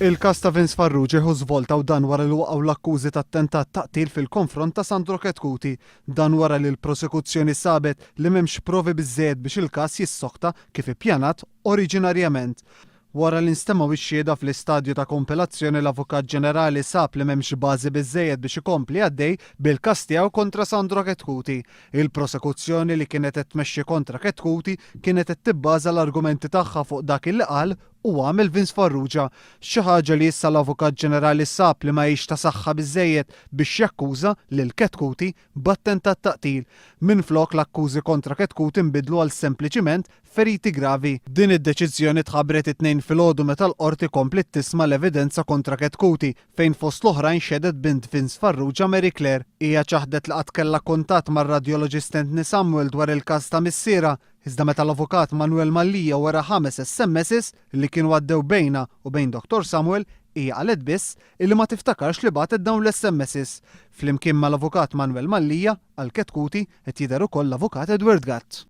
Il-każ ta' Vince Farrugia jieħu żvolta u dan wara li waqgħu l-akkużi ta' attentat ta' qtil fil-konfront ta' Sandro Chetcuti. Dan wara li l-prosekuzzjoni sabet li m'hemmx provi biżżejjed biex il-każ jissokta kif ippjanat oriġinarjament. Wara li nstemgħu x-xhieda fl-istadju ta' kompilazzjoni l-Avukat Ġenerali sab li m'hemmx bażi biżżejjed biex ikompli għaddej bil-każ tiegħu kontra Sandro Chetcuti. Il-prosekuzzjoni li kienet qed tmexxi kontra Chetcuti kienet qed tibbaża l-argumenti tagħha fuq dak illi qal u għamel Vince Farrugia, xi ħaġa li issa l-Avukat Ġenerali sab li ma hix ta' saħħa biżżejjed biex jakkuża lil Chetcuti b'attentat ta' qtil. Minflok, l-akkużi kontra Chetcuti nbidlu għal sempliċiment feriti gravi. Din id-deċiżjoni tħabbret it-Tnejn filgħodu meta l-Qorti kompliet tisma' l-evidenza kontra Chetcuti, fejn fost l-oħrajn xehdet bint Vince Farrugia Mary Claire. Hija ċaħdet li qatt kellha kuntatt mar-radjoloġist Anthony Samuel dwar il-każ ta' missierha, Iżda meta l-Avukat Manuel Mallia wera ħames SMSs li kienu għaddew bejnha u bejn Dottor Samuel, hija qalet biss illi ma tiftakarx li bagħtet dawn l-SMSs. Flimkien mal-Avukat Manuel Mallia, għal Chetcuti qed jidher ukoll l-Avukat Edward Gatt.